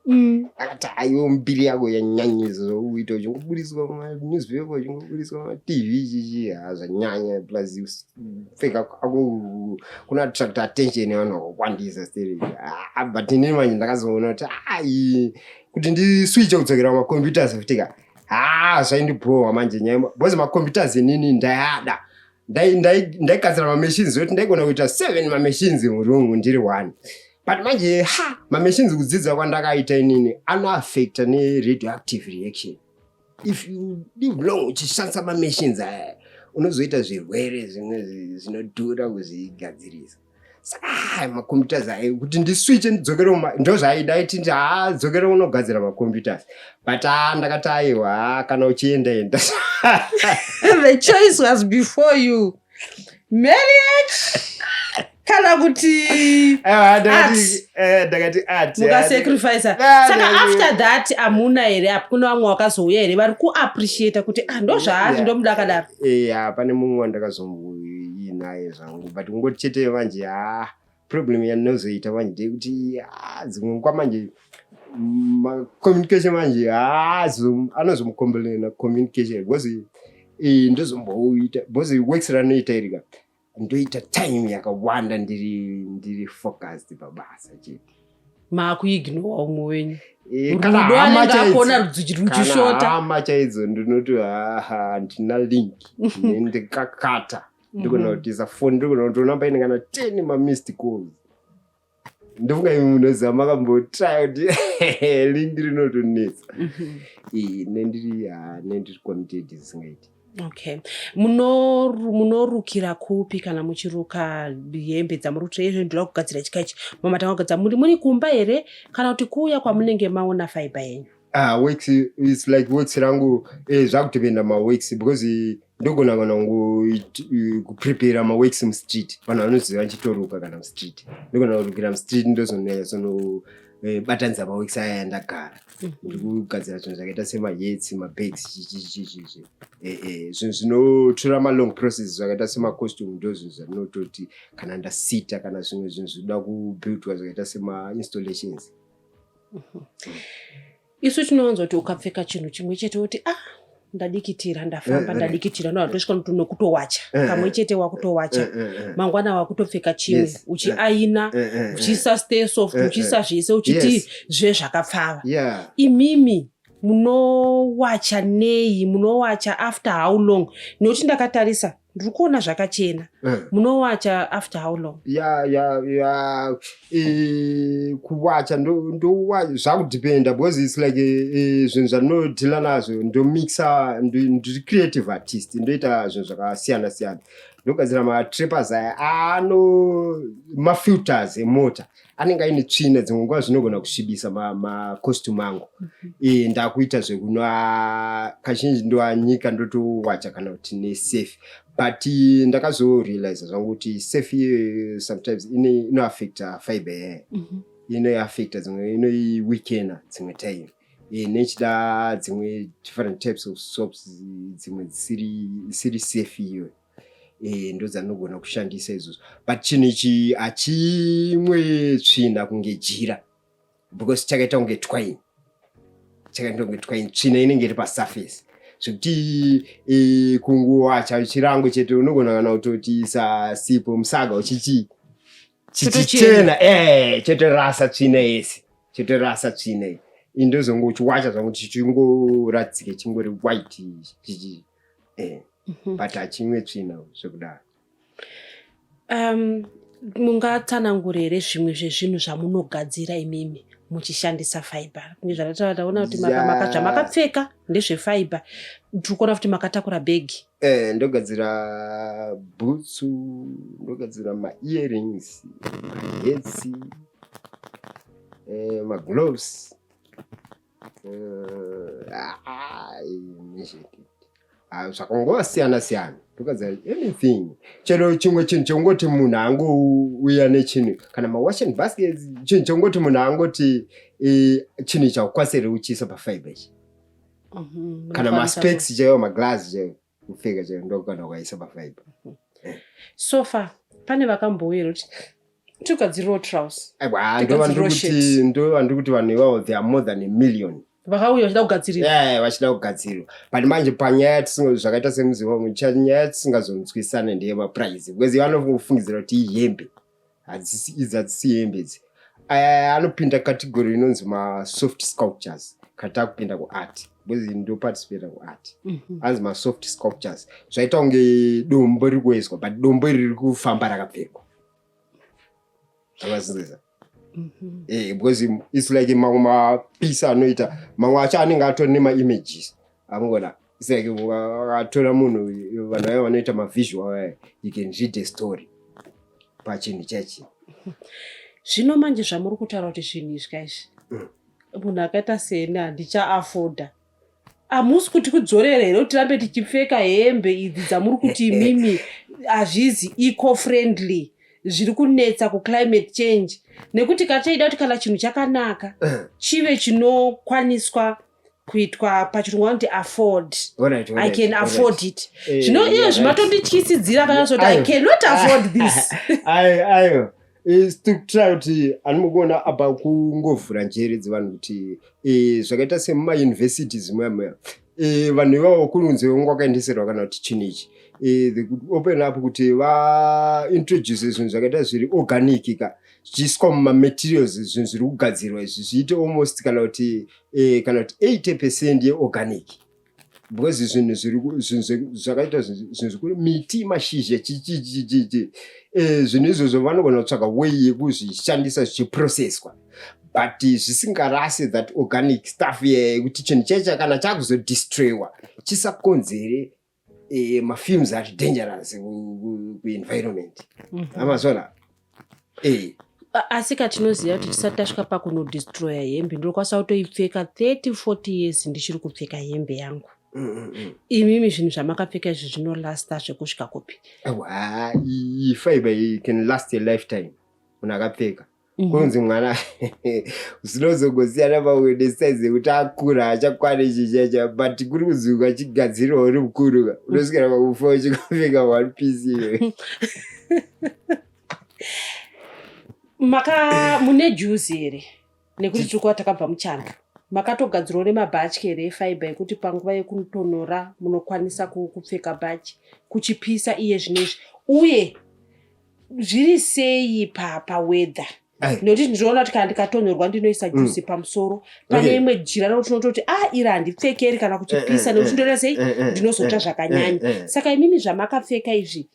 Akati, "Aiwo, mbiri yako yanyanyisa, zvokuita uchingoburiswa mumanewspaper, uchingoburiswa mumaTV, chichi, ha, zvanyanya. Plus kupfeka kwako kuna attract attention yevanhu vakawandisa stereki." But inini manje ndakazoona kuti ai, kuti ndiswitche kudzokera kumacomputers futika, ha, zvaindibhowa manje nyaya, because macomputers inini ndayada. Ndaigadzira mamachines ekuti ndaigona kuita seven mamachines muroom ndiri one, but manje, ha, mamachines, kudzidza kwandakaita inini, anoaffecta neradioactive reaction. If you live long uchishandisa mamachines aya, unozoita zvirwere zvimwe zvinodhura kuzvigadzirisa. Saka macomputers aya, kuti ndiswitche ndidzokere, ndo zvaida iti ndi, ha, dzokere unogadzira macomputers, but ha, ndakati aiwa, ha, kana uchienda, enda. The choice was before you, marriage kana kuti Aiwa, ndakati ndakati art. Mukasacrifica. Ah, Saka after that hamuna here, apo kuna vamwe vakazouya here vari kuappreciata kuti, "Ah, ndo zvaari, ndomuda akadaro"? Ya, pane mumwe wandakazomboinaye zvangu, but kungoti chete manje, ha, problem yandinozoita manje ndeyekuti, ah, dzimwe nguva manje communication manje, ha, anozomucomplaina communication, because ndozomboita, because works ranoita irika, ndoita time yakawanda ndiri focused pabasa chete. Maakuignora umwe wenyu. Kana Rudo hama anenge chaidzo, akuona kana ruchishota. hama chaidzo, ndinoti haha, handina link, ndikakata ndikona kuti foni, ndikona kutoona paine kana 10 mamissed calls. Ndofunga imi munoziva, makambotry kuti link rinotonetsa. Nendiri, ha, nendiri committed zvisingaiti. Okay, munorukira kupi kana muchiruka hembe dzamuri kuti izvo ndoda kugadzira chikaichi? Mamatanga kugadzira muri kumba here, kana kuti kuuya kwamunenge maona fiber yenyu? Ah, works is like works rangu, zvakutopinda maworks, because ndogona kana kuprepare maworks mustreet. Vanhu vanoziva nchitoruka kana mustreet, ndogona kurukira mustreet, ndozonyatsano batanidza maworks aya yandagara ndiri kugadzira, zvinhu zvakaita semahats, mabags, chichichichichi, zvinhu zvinotora malong process zvakaita semacostume. Ndo zvinhu zvandinototi kana ndasita, kana zvimwe zvinhu zvinoda kubuildwa zvakaita semainstallations. Isu tinowanza kuti ukapfeka chinhu chimwe chete woti, "Ah, ndadikitira, ndafamba." Ndadikitira, ndosvika nokutowacha kamwe chete, wakutowacha. Mangwana wakutopfeka chimwe, uchiaina, uchiisa Stay Soft, uchiisa zvese, uchiti zvezvakapfava. Imimi munowacha nei? Munowacha after how long? Nokuti ndakatarisa Ndiri kuona zvakachena. Munowacha after how long? Ya, kuwacha ndo zvakudependa because it's like zvinhu zvandinodeala nazvo, ndomixa. Ndiri creative artist, ndoita zvinhu zvakasiyana siyana. Ndogadzira matrippers aya ano mafilters emota anenge aine tsvina, dzimwe nguva zvinogona kusvibisa macostume angu. Ndakuita zvekunwa, kazhinji ndoanyika, ndotowacha kana kuti nesurf, but ndakazorealiza zvangu kuti surf iyoyo sometimes inoaffecta fiber yayo. Inoiaffecta, dzimwe inoiweakena dzimwe time. Nechida dzimwe different types of soaps, dzimwe dzisiri isiri safe iyoyo, ndo dzanogona kushandisa izvozvo. But chinhu ichi hachimwe tsvina kunge jira because chakaita kunge twine, chakaita kunge twine. Tsvina inenge iri pasurface zvekuti kungowacha chirango chete, unogona kana kutotiisa sipo musaga uchichi chichichena, chotorasa tsvina yese, chotorasa tsvina iyi. Indozongochiwacha zvangu chichingoradzike chingori white chichi but hachimwe tsvina zvekudaro. Mungatsanangura here zvimwe zvezvinhu zvamunogadzira imimi muchishandisa fiber? Kunge zvandataura, taona kuti zvamakapfeka ndezvefiber. Tiri kuona futi makatakura bhegi. Ndogadzira bhutsu, ndogadzira maearrings, mahats, magloves. Ah, zvakangosiyana siyana, ndogadzira anything, chero chimwe chinhu chongoti munhu angouya nechinhu, kana mawashing baskets, chinhu chongoti munhu angoti chinhu ichi haukwanisi here uchiisa pafiber ichi, kana maspecs chaiwo, maglass chaiwo kupfeka chaiwo, ndokana ukaisa pafiber. So far pane vakambouya kuti tigadziriwo trouse? Aiwa, Tigadziriwo shirt. Ndo vandiri kuti vanhu ivavo, they are more than a million. Vakauya vachida kugadzirira? Yeah, vachida kugadzirwa. But manje panyaya zvakaita semuzimbabwe, nyaya yatisingazonzwisane ndeyemaprice, because vanofungidzira kuti ihembe. Hadzisi idzi, hadzisi hembe idzi. Aya anopinda category inonzi masoft sculptures kana takupinda kuart, because ndoparticipata kuart. Anzi masoft sculptures, zvaita kunge dombo riri kuiswa, but dombo iri riri kufamba rakapfekwa akazviziza. Because it's like mamwe mapieces anoita, mamwe acho anenge atori nemaimages amungona. It's like akatora munhu, vanhu vaya vanoita mavisual aya, you can read a story pachinhu chachi. Zvino manje zvamuri kutaura kuti zvinhu izvi kaizvi, munhu akaita seni handichaafforda. Hamusi kuti kudzorera here kuti tirambe tichipfeka hembe idzi dzamuri kuti imimi hazvizi eco friendly, zviri kunetsa kuclimate change? Nekuti kachaida kuti kana chinhu chakanaka chive chinokwaniswa kuitwa, pachirungu vanoti afford. I can afford it. Zvino iyo zvimatondityisidzira kana zoti I cannot afford this. Ayo, ayo, is to try kuti anomukuona apa kungovhura njere dzevanhu kuti zvakaita semumauniversities muya muya, vanhu ivavo kunonzi vange vakaendeserwa kana kuti chinhu ichi, they could open up kuti vaintroduce zvinhu zvakaita zviri organic ka, zvichiiswa mumamaterials. Zvinhu zviri kugadzirwa izvi zviite almost kana kuti 80% yeorganic, because zvinhu zvinhu zvakaita zvinhu zvikuru, miti, mashizha, chichichichichi, zvinhu izvozvo vanogona kutsvaga way yekuzvishandisa zvichiprocesswa, but zvisingarasi that organic stuff yekuti chinhu checha kana chakuzodestroyiwa chisakonzere mafumes ari dangerous kuenvironment. Amazona. Asi katinoziva kuti tisati tasvika pakunodestroya hembe, ndinokwanisa kutoipfeka 30 40 years ndichiri kupfeka hembe yangu. Imimi zvinhu zvamakapfeka izvi zvinolasta zvekusvika kupi? Aiwa, iyi fiber iyi can last a lifetime munhu akapfeka. Kunzi mwana zvinozongosiyana pamwe nesaizi yekuti akura achakwana chichacha, but kuri kunzi ukachigadzirwa uri mukuru ka, unosvikira pakufa uchingopfeka one piece iyoyo. Maka mune juzi here? Nekuti tiri kuva takabva muchando, makatogadzirwawo nemabhatyi here efiber ekuti panguva yekutonhora munokwanisa kupfeka bhachi kuchipisa iye zvinezvi? Uye zviri sei paweather? Nekuti ndinoona kuti kana ndikatonhorwa ndinoisa juzi pamusoro pane imwe jira rokuti unototi a ah, iri handipfekeri kana kuchipisa, nekuti ndoita sei, ndinozoita zvakanyanya. Saka imimi zvamakapfeka izvi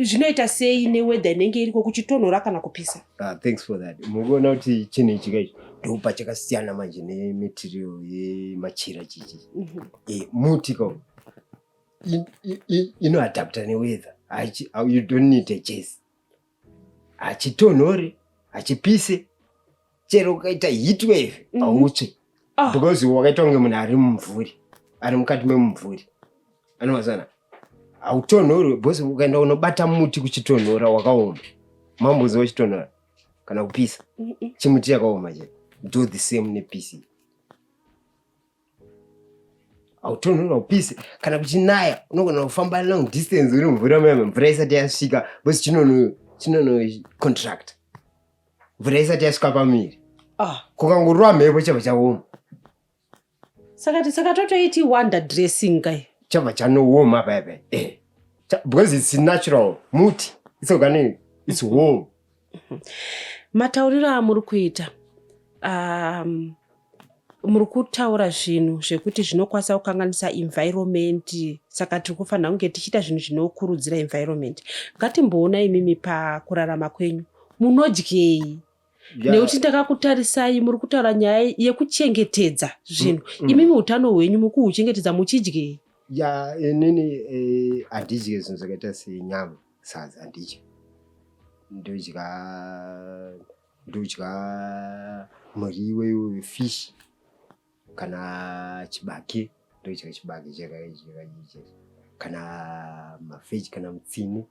zvinoita sei neweather inenge iriko, kuchitonhora kana kupisa? Ah, thanks for that. Mukuona kuti chinhu ichi kaichi ndopa chakasiyana manje nematerial yemachira chichi. Muti ka inoadapta neweather. You don't need a jersey. Hachitonhori, hachipise, chero ukaita heat wave hautsvi because wakaita kunge munhu ari mumvuri, ari mukati memumvuri anomazana. Hautonhori because ukaenda unobata muti kuchitonhora wakaoma, mambuzi wachitonhora kana kupisa, chimuti chakaoma che. Do the same nepc, hautonhora, upise kana kuchinaya. Unogona kufamba long distance uri mvura mema, mvura isati yasvika, because chinono contract mvura isati yasvika pamiri. Kukangorwa mhepo chabva chaoma. Saka totoiti winter dressing kai? Chabva chanooma paya paya, because it's natural muti, it's organic, it's warm. Matauriro amuri kuita, muri kutaura zvinhu zvekuti zvinokwanisa kukanganisa environment, saka tiri kufanira kunge tichiita zvinhu zvinokurudzira environment. Ngatimboona imimi pakurarama kwenyu munodyei, nekuti ndakakutarisai muri kutaura nyaya yekuchengetedza zvinhu. Imimi utano hwenyu mukuhuchengetedza muchidyei? Ya, inini handidye zvinhu zvakaita senyama, sadza handidye. Ndodya muriwo iwoyo, fish kana chibage. Ndodya chibage chakaichi kana maveggie kana mutsine.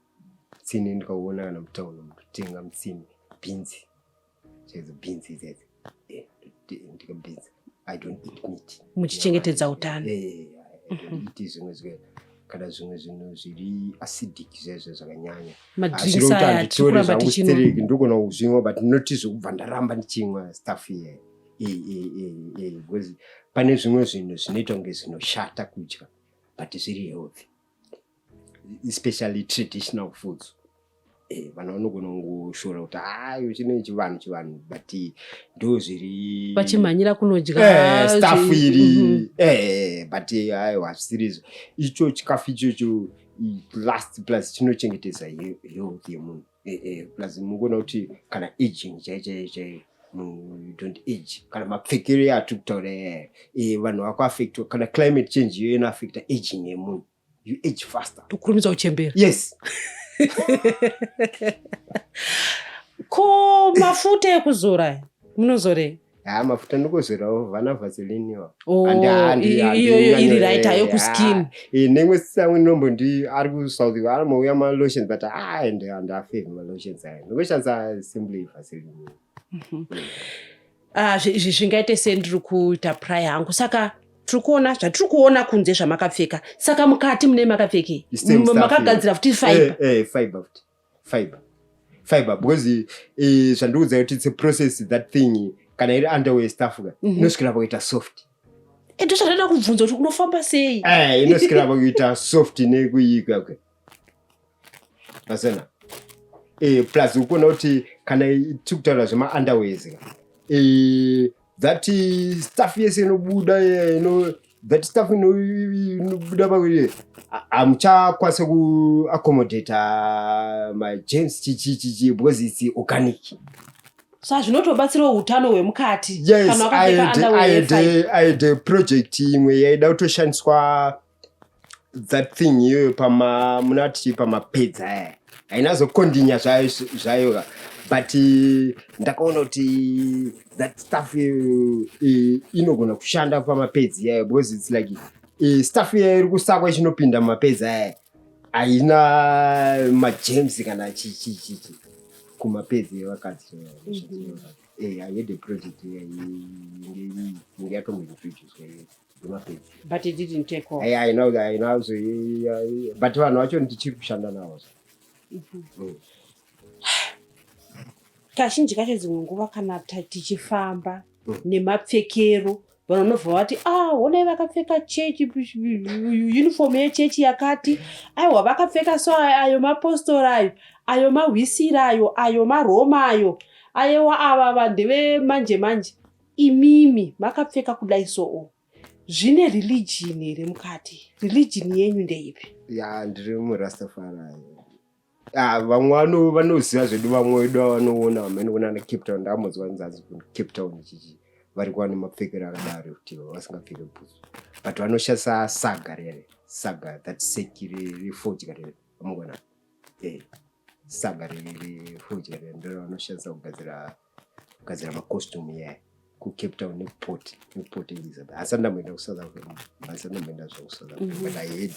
Mutsine ndikauona kana mutauni ndotenga mutsine, bhinzi chaidzo, bhinzi idzedzi, ndika bhinzi. I don't eat meat. Muchichengetedza utano. I don't eat zvimwe zvimwe kana zvimwe zvinhu zviri acidic zvaizvo zvakanyanya. Madrinks aya tiri kuramba tichinwa. Ndogona kuzvimwa, but not zvekubva ndaramba ndichimwa stuff iye, because pane zvimwe zvinhu zvinoita kunge zvinoshata kudya but zviri healthy, especially traditional foods. Vanhu vanogona kungoshora kuti hayo chine chivanhu chivanhu, but ndo zviri Vachimhanyira kunodya Stuff iri but aiwa, hazvisirizvo. Icho chikafu ichocho last, plus chinochengetedza health yemunhu. Plus mukuona kuti kana aging chai chai chai, munhu you don't age. Kana mapfekero yaatiri kutaura, vanhu vakuaffectwa kana climate change iyo inoaffecta aging yemunhu, you age faster. Tokurumidza kuchembera. Yes. Ko mafuta ekuzora aya munozorei? Ha, mafuta ndikozorawo vana Vaseline. Oh, iyoyo iri right hayo kuskin. Nemwe samwe nombondi ari kuSouth anomouya malotions, but handafavor malotions aya, ndingoshandisa simply Vaseline. Ah, izvi zvingaite sendiri kuita pry hangu. Saka tiri kuona zvatiri kuona kunze zvamakapfeka, saka mukati mune makapfekei? The same stuff. Makagadzira futi fiber? Fiber futi, fiber, because zvandikuudza kuti it's a process, that thing. Kana iri underwear stuff ka, inosvikira pakuita soft. Ndo zvandada kubvunza kuti unofamba sei. Inosvikira pakuita soft nekuika ke asena. Plus ukuona kuti kana tiri kutaura zvemaunderwears ka, that stuff yese inobuda, that stuff inobuda pakuti hamuchakwanisa kuaccommodata magerms chichi chichi because it's organic. Saka zvinotobatsirawo utano hwemukati Yes. kana wakapfeka underwear yefiber. I had a project imwe yaida kutoshandiswa that thing iyoyo pama munati pamapads aya. Haina zokondinya zvayo zvayo ka, but ndakaona kuti that stuff iyoyo inogona kushanda pamapads iyayo, because it's like stuff iyayo iri kusakwa ichinopinda mumapads aya, haina magerms kana chichichichi kumapads evakadzi. I had a project inge yatombointroducwa yemapads. But it didn't take off. I know, so, but vanhu vacho ndichiri kushanda navo. Kazhinji kacho dzimwe nguva kana tichifamba nemapfekero, vanhu vanobva vati, "Ah, honai vakapfeka chechi uniform yechechi yakati. Aiwa, vakapfeka so, ayo mapostori ayo, ayo mahwisiri ayo, ayo maroma ayo." Ayewa, ava ndevemanje manje. Imimi makapfeka kudai soo, zvine religion here mukati? Religion yenyu ndeipi? Ya, ndiri muRastafari. Ah, vamwe vanoziva zvedu, vamwe vedu vanoona vamene kunana Cape Town. Ndakambonzwa nzanzi kuCape Town chichi vari kuva nemapfekero akadaro ekuti vasingapfeke bhutsu, but vanoshandisa saga rere, saga, that seki refodya rere vamugona, saga refodya rere ndiro vanoshandisa kugadzira macostume iyaya kuCape Town nekuPort Elizabeth. Asi andamboenda kuSouth Africa, asi andamboenda zva kuSouth Africa, but I heard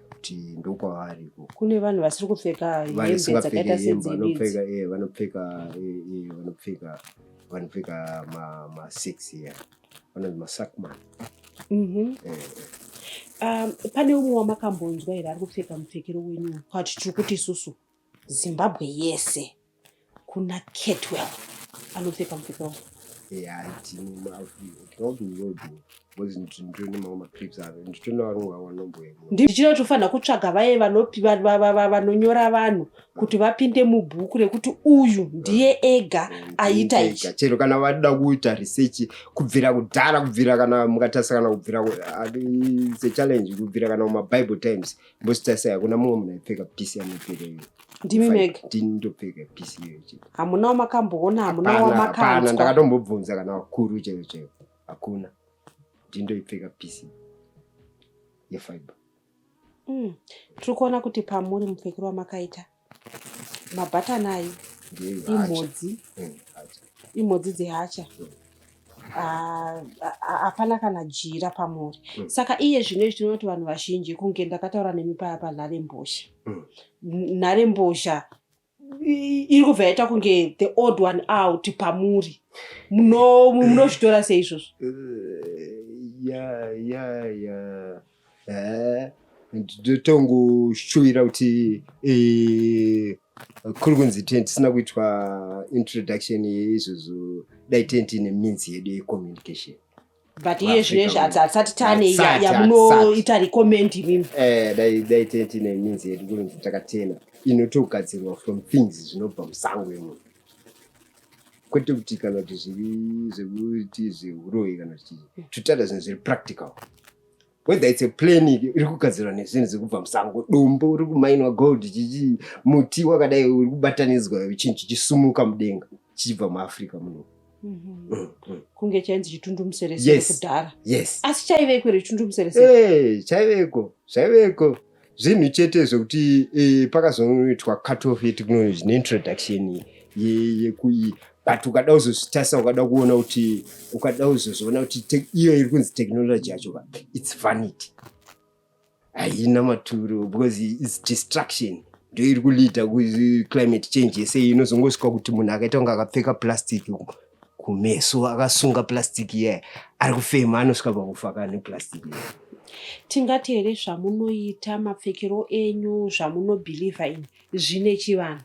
kuti ndokwavari ikoko. Kune vanhu vasiri kupfeka hembe dzakaita sedzidzi. Vanopfeka vanopfeka vanopfeka vanopfeka masacks iya, vanonzi masackman. Pane umwe wamakambonzwa here ari kupfeka mupfekero wenyu? Kati tiri kuti isusu Zimbabwe yese kuna Catwell anopfeka mupfekero. Ya, ndinoti world, because nditone mamwe maclips avo, nditone varungu vavo vanomboenda. Ndichinotofanira kutsvaga vaye vanonyora vanhu kuti vapinde mubhuku rekuti uyu ndiye ega aita ichi. Chero kana vada kuita research kubvira kudhara, kubvira kana mukatarisa, kana kubvira it's a challenge, kubvira kana mumaBible times mbositasai, hakuna mumwe munhu aipfeka piece yanopfeka iyo. Ndimi mega? Ndini ndopfeka piece iyoyo chete. Hamuna wamakamboona, hamuna Hapana, hapana. wamakanzwa? Ndakatombobvunza kana vakuru chaivo chaivo, hakuna. Ndindoipfeka piece yefiber. Tiri kuona kuti pamuri mupfekero wamakaita mabhatani ayo imhodzi. Hacha. Imhodzi dzehacha. Ah, hapana kana jira pamuri. Saka iye zvino izvi tinoona kuti vanhu vazhinji, kunge ndakataura nemi paya panharembozha, nharembozha iri kubva yaita kunge the odd one out pamuri. Munozvitora sei izvozvo? Ya, ndotongoshuwira kuti kuri kunzi tisina kuitwa introduction yeizvozvo, dai tine means yedu yecommunication. But iye zvino izvi hatisati tane Hatisati, yamunoita recommend imimi. Dai tine means yedu, kunzi takatena inotogadzirwa from things zvinobva musango yemunhu, kwete kuti kana kuti zviri zvekuti zveuroyi kana kuti chii. Totaura zvinhu zviri practical, whether it's a plane iri kugadzirwa nezvinhu zviri kubva musango, dombo riri kumainwa gold, chichi muti wakadai uri kubatanidzwa, chinhu chichisumuka mudenga chichibva muAfrica muno. Kunge chainzi chitundumuseresere kudhara. Yes. Asi chaiveko here chitundumuseresere? Chaiveko, zvaiveko. Zvinhu chete zvekuti pakazoitwa cut off yetechnology neintroduction yekui, but ukada kuzozvitarisa, ukada kuona kuti, ukada kuzozviona kuti iyo iri kunzi technology yacho ka, it's vanity, haina maturo, because it's destruction. Ndo iri kuleada kuclimate change yese. Inozongosvika kuti munhu akaita kunge akapfeka plastic kumeso, akasunga plastic iye ari kufema, anosvika pakufa kana neplastic iye. Tingati here zvamunoita, mapfekero enyu, zvamunobhilivha in, zvine chivanhu?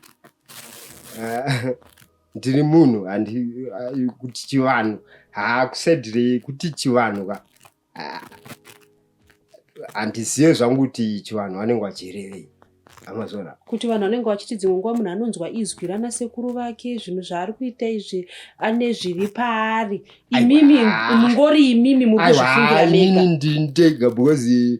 Ah, ndiri munhu handi kuti chivanhu haakusedhirei kuti chivanhu ka. Ah, handizive zvangu kuti chivanhu vanenge vachirevei amazona. Kuti vanhu vanenge vachiti dzimwe nguva munhu anonzwa izwi rana sekuru vake, zvinhu zvaari kuita izvi ane zviri paari. Imimi mungori imimi muri kuzvifungira Aiwa, mega? Inini ndiri ndega, because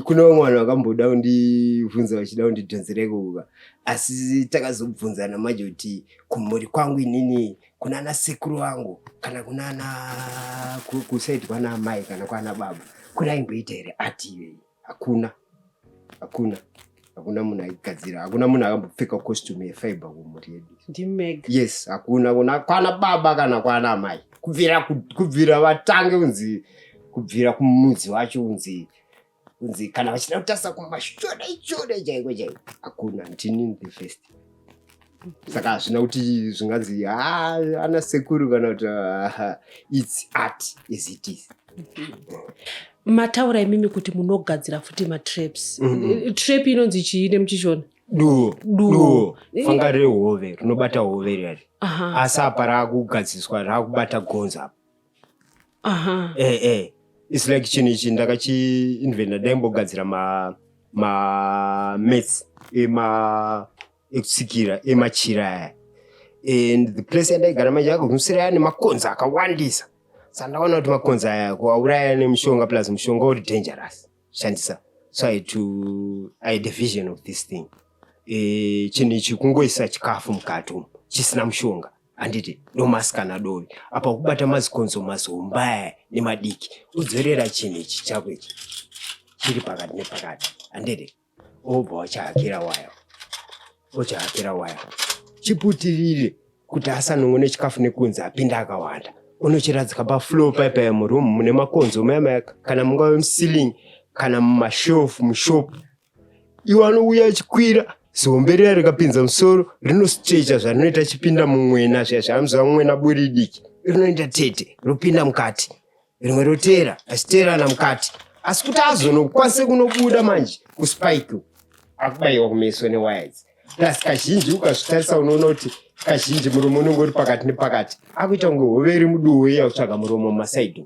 kune vamwe vanhu vakamboda kundibvunza, vachida kundidhonzera ikoko, asi takazobvunzana manje kuti kumhuri kwangu inini, kuna sekuru vangu kana kunana kuside kwana amai kana kwana baba, kuna aimboita here ati iyoyi? Hakuna, hakuna, hakuna munhu aigadzira, hakuna munhu akambopfeka costume yefiber kumhuri yedu. Ndimi mega? Yes, hakuna kuna kwana baba kana kwana amai, kubvira vatange kunzi, kubvira kumudzi wacho, kunzi kana vachida kutarisa kumashure chure chaiko chaiko, hakuna. Ndini the first. Saka hazvina kuti zvinganzi ha ana sekuru kana kuti it's art as it is. Mataura imimi kuti munogadzira futi matraps. Trap inonzi chii nemuchishona? Duo. Duo. Duo fanga rehove rinobata hove riyari, asi apa raakugadziswa, raakubata gonzo apa. It's like chinhu ichi ndakachiinventa, ndaimbogadzira ma mats ema ekutsikira emachira aya. And the place yandaigara manje yakagumisira yane makonzo akawandisa. Saka ndaona kuti makonzo aya kuauraya nemushonga, plus mushonga uri dangerous shandisa. So I had a vision of this thing. Chinhu ichi kungoisa chikafu mukati umu chisina mushonga, handiti? Domasi kana dovi. Apa kubata mazikonzo mazomba aya nemadiki, udzorera chinhu ichi chako ichi chiri pakati nepakati, handiti? Obva wachahakira waya, ochahakira waya, chiputirire kuti asanongone chikafu nekunze apinda akawanda. Unochiradzika pafloor paipaya muroom mune makonzo maya maya, kana mungave muceiling kana mumashelf mushop. Iwo anouya achikwira. Zihombe riya rikapinza musoro, rinostrecha zvarinoita chipinda mumwena zviya zvaanoziva mwena buri diki, rinoita tete, ropinda mukati, rimwe rotera achiteerana mukati. Asi kuti azonokwanise kunobuda manje kuspike, akubayiwa kumeso newaya idzi. Plus kazhinji ukazvitarisa unoona kuti kazhinji muromo unenge uri pakati nepakati, akuita kunge hove iri muduwe iya kutsvaga muromo mumasaidhi.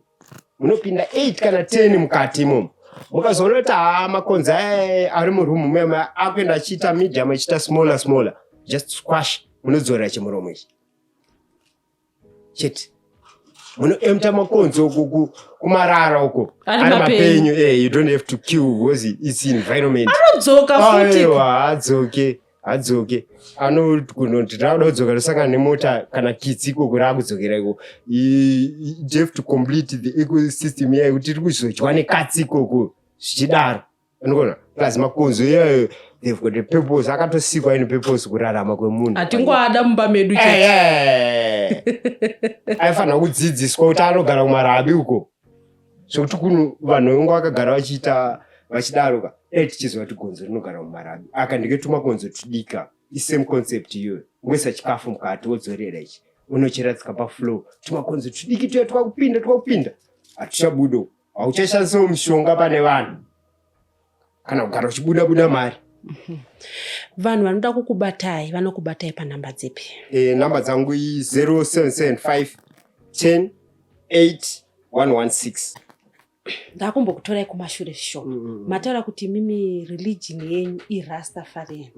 Munopinda 8 kana 10 mukati imomo. Mukazoona kuti haa, makonzo aya ari murumu muya akuenda achiita medium, achiita smaller smaller, just squash, munodzorera chimuromo ichi chete, munoemta makonzo kumarara uko. Ari ari mapenyu. Mapenyu. You don't have to kill because it's environment. Anodzoka futi? Aiwa, hadzoke, hadzoke. Anokunoti rauda kudzoka rosangana nemota kana kitsi ikoko, raakudzokera iko. You have to complete the ecosystem yayo kuti iri kuzodya nekatsi ikoko, zvichidaro. Anogona plus makonzo iyayo, they've got a purpose, akatosikwa ine purpose kurarama kwemunhu. Hatingoada mumba medu chete. Aifanira kudzidziswa kuti anogara kumarabi uko, zvokuti kuno vanhu vangu vakagara vachiita vachidaroka, dai tichiziva kuti gonzo rinogara mumarabi aka ndiketumakonzo tudika. Isame concept iyoyo, ungoisa chikafu mukati, wodzorera ichi, unochiradzika pafloor, tumakonzo tudiki tuya twakupinda, twakupinda, hatuchabuda. Hauchashandisawo mishonga pane vanhu kana kugara uchibuda buda mari. Vanhu vanoda kukubatai vanokubatai panhamba dzipi? Namba dzangu i0775 10 8 116. Ndakumbokutorai kumashure zvishoma. Mataura kuti mimi religion yenyu iRastafarian.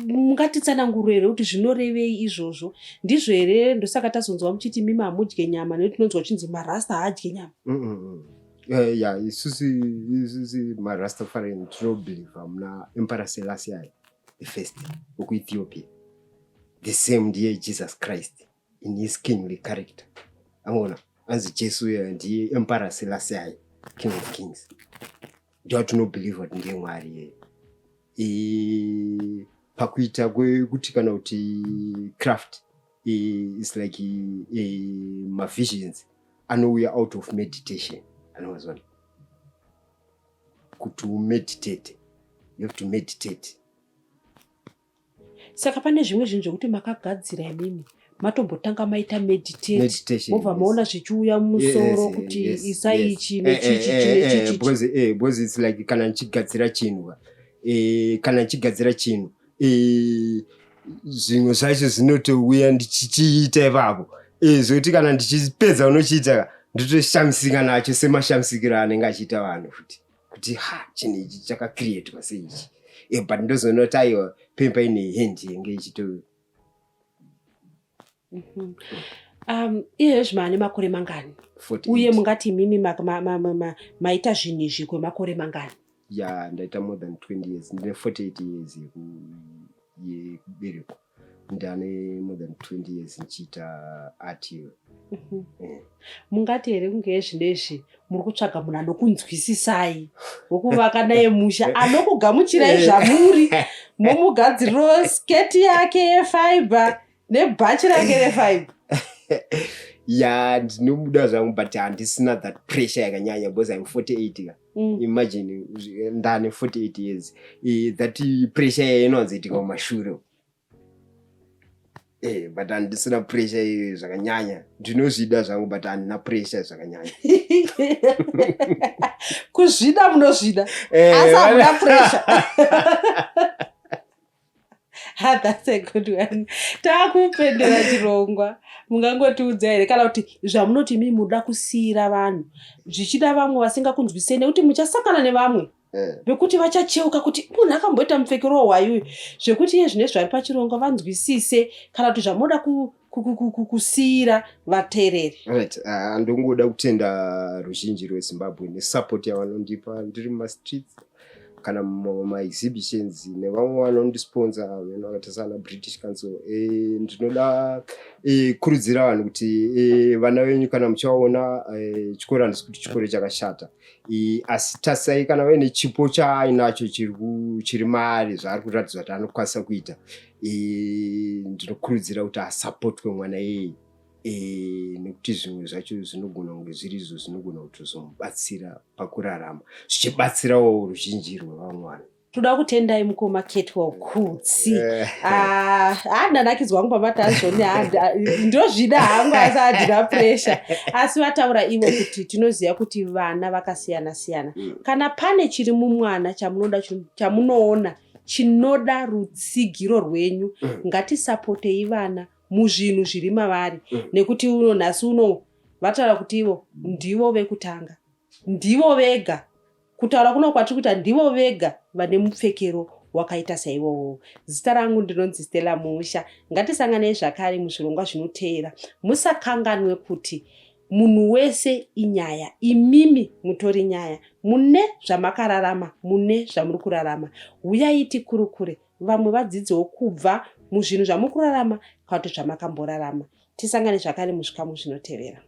Mungatitsananguro here kuti zvinorevei izvozvo? Ndizvo here ndosaka tazonzwa muchiti mimi hamudye nyama? Nekuti tinonzwa chinzi marasta haadye nyama. Ya, isusu marastafarian tinobelieva muna Emperor Selassie the First wekuEthiopia. The same ndiye Jesus Christ in his kingly character. Angona anzi Jesu uya ndiye Emperor Selassie, King of Kings. Ndiwo atinobelieva kuti ndiye Mwari. Pakuita kwekuti kana kuti craft is like mavisions anouya out of meditation. Anozona kuti umeditate, you have to meditate. Saka pane zvimwe zvinhu zvokuti makagadzira imimi matombotanga maita meditate, Meditation, mobva yes. maona zvichiuya mumusoro kuti isai ichi nechichi, nechichi. Because it's like kana ndichigadzira chinhu ka, kana ndichigadzira chinhu, zvimwe zvacho zvinotouya ndichichiita ipapo, zvokuti kana ndichipedza unochiita ka, ndotoshamisika nacho semashamisikiro anenge achiita vanhu futi kuti ha, chinhu ichi chakacreatwa seichi. But ndozoona kuti aiwa, pembe paine hand yenge ichito. Iyezvi maane makore mangani? 48. Uye mungati imimi maita zvinhu izvi kwemakore mangani? Ya, ndaita more than 20 years. Ndine 48 years yekuberekwa, ndane more than 20 years ndichiita art iyo. Mungati here kunge zvinezvi muri kutsvaga munhu anokunzwisisai wokuvaka naye musha, anokugamuchirai zvamuri, momugadziriro sketi yake yefibre nebhachi rake refibre? Ya, ndinomuda zvangu, but handisina that pressure yakanyanya because I'm 48 ka. Imagine, ndane 48 years. That pressure yayo inowanzoitika kumashure. But handisina pressure iyoyo zvakanyanya. Ndinozvida zvangu, but handina pressure zvakanyanya. Kuzvida munozvida, asi hamuna pressure. Ah, that's a good one. Taakupendera chirongwa. Mungangotiudza here kana kuti zvamunoti imi muda kusiyira vanhu, zvichida vamwe vasingakunzwisei, nekuti muchasangana nevamwe? Vekuti vachacheuka kuti munhu akamboita mupfekero wehwai uyu, zvekuti iye zvine zvari pachirongwa vanzwisise, kana kuti zvamunoda kusiyira vateereri. Right, ndongoda kutenda ruzhinji rweZimbabwe nesupport yavanondipa ndiri mumastreets kana mumaexhibitions, nevamwe vanondisponsa vakaita sana British Council. Ndinoda kurudzira vanhu kuti vana venyu kana muchivaona, chikoro handisi kuti chikoro chakashata, asi tasai kana vaine chipo chaainacho chiri maari, zvaari kuratidza kuti anokwanisa kuita, ndinokurudzira kuti asapotwe mwana iyeye, nekuti zvimwe zvacho zvinogona kunge zviri izvo zvinogona kutozomubatsira pakurarama, zvichibatsirawo ruzhinji rwevamwe vanhu. Toda kutendai mukoma Ketwell Kutsi. Handanakidzwa hangu pamatazvoni, ndozvida hangu, asi handina pressure. Asi vataura ivo kuti tinoziva kuti vana vakasiyana siyana. Kana pane chiri mumwana chamunoda, chamunoona chinoda rutsigiro rwenyu, ngatisapotei vana muzvinhu zviri mavari, nekuti uno nhasi uno vataura kuti ivo ndivo vekutanga, ndivo vega kutaura kuno kwatiri kuita, ndivo vega vane mupfekero wakaita saiwowo. Zita rangu ndinonzi Stella Musha. Ngatisanganei zvakare muzvirongwa zvinoteera. Musakanganwe kuti munhu wese inyaya, imimi mutori nyaya, mune zvamakararama, mune zvamuri kurarama. Uyai tikurukure, vamwe vadzidzewo kubva muzvinhu zvamuri kurarama kana kuti zvamakamborarama. Tisangane zvakare muzvikamu zvinotevera.